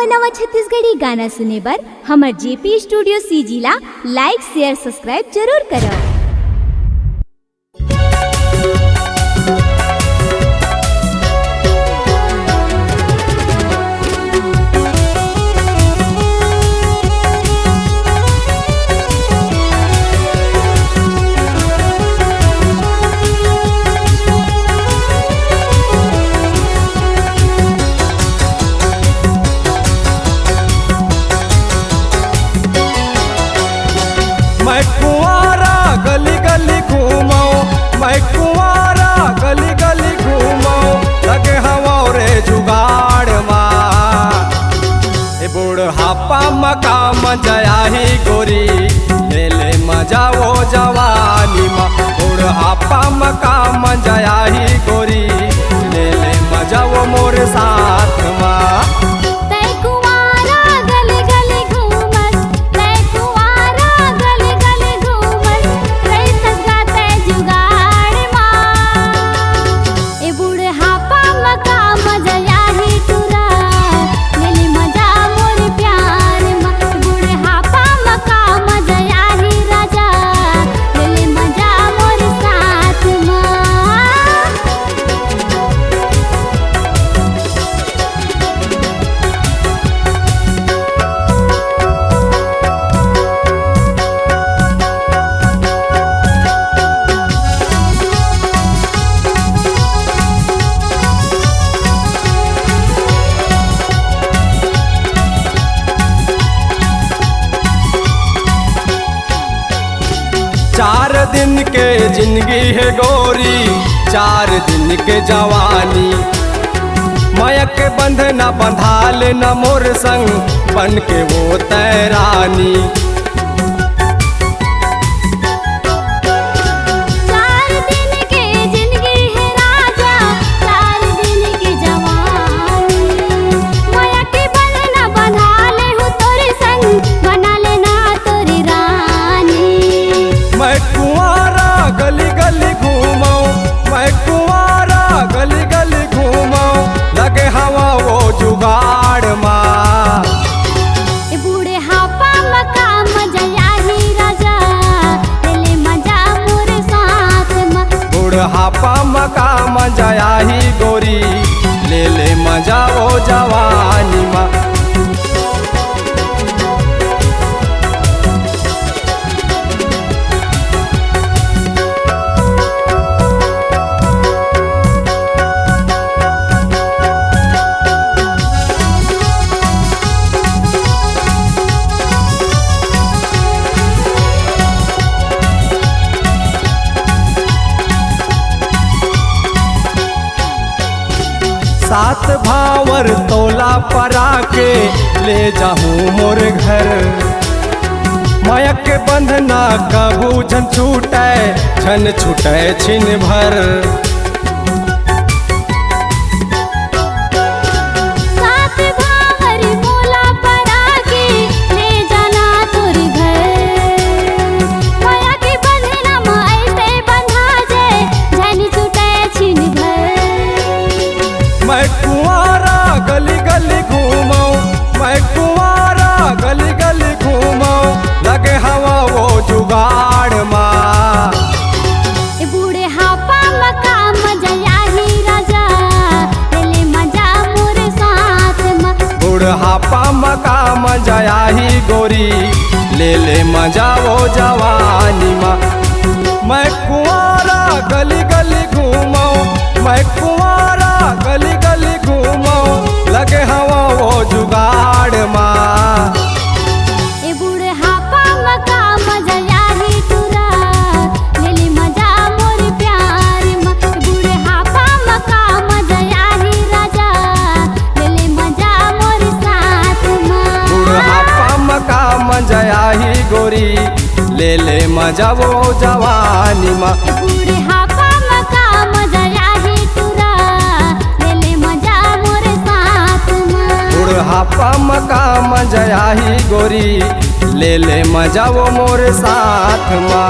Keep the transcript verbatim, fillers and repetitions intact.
नवा छत्तीसगढ़ी गाना सुने बर हमर जेपी स्टूडियो सीजी ला like, share, subscribe जरूर करव। मैं कुंवारा गली गली घूमो, मैं कुंवारा गली गली घूमो, लगे हवो रे जुगाड़ मा। ए बुढ़ापा म का मजा आही गोरी, ले ले मजा वो जवानी मा। बुढ़ापा म का मजा आही गोरी, ले ले मजा वो मोर साथ मा। तै कुंवारा गली गली घूमस, तै कुंवारा गली गली घूमस, रहितस गा तै जुगाड़ मा। ए बुढ़ापा म का मजा आही टुरा, ले ले मजा मोर प्यार मा। बुढ़ापा म का मजा आही राजा, ले ले मजा मोर साथ मा। चार दिन के जिंदगी हे गोरी, चार दिन के जवानी। मया के बंधना बंधा लेना मोर संग, बन के वो तै रानी। चार दिन के जिंदगी हे राजा, चार दिन के जवानी। मया के बंधना बंधा लेहूं तोरे संग, बना लेना तोरी रानी। मैं कुंवारा गली गली घूमो, मैं कुंवारा गली गली घूमो, लगे हवो वो जुगाड़ मा। ए बुढ़ापा म का मजा आही राजा, ले ले मजा मोर साथ मा। बुढ़ापा म का मजा आही गोरी, ले ले मजा वो जवानी मा। सात भांवर तोला परा के ले जाहूं मोर घर। मया के बंधना कभू झन छूटै, झन छूटै छिन भर। सात भांवर मोला परा के ले जाना तोर घर। मया के बंधना म अइसे बंधा जाय, झन छूटै छिन भर। मैं कुंवारा गली गली घूमो, मैं कुंवारा गली गली घूमो, लगे हवो वो जुगाड़ मा। ए बुढ़ापा म का मजा आही राजा, ले ले मजा मोर साथ मा। बुढ़ापा म का मजा आही गोरी, ले ले मजा वो जवानी मा। मैं कुंवारा गली गली घूमो, मैं कुंवारा गली गली घूमो, लगे हवो वो जुगाड़ मा। ए बुढ़ापा म का मजा आही टुरा, ले ले मजा मोर प्यार मा। बुढ़ापा म का मजा आही राजा, ले ले मजा मोर साथ मा। बुढ़ापा म का मजा आही गोरी, ले ले मजा वो जवानी मा। बुढ़ापा म का मजा आही टुरा, ले ले मजा मोर साथ मा। बुढ़ापा म का मजा आही गोरी, ले ले मजा वो मोर साथ मा।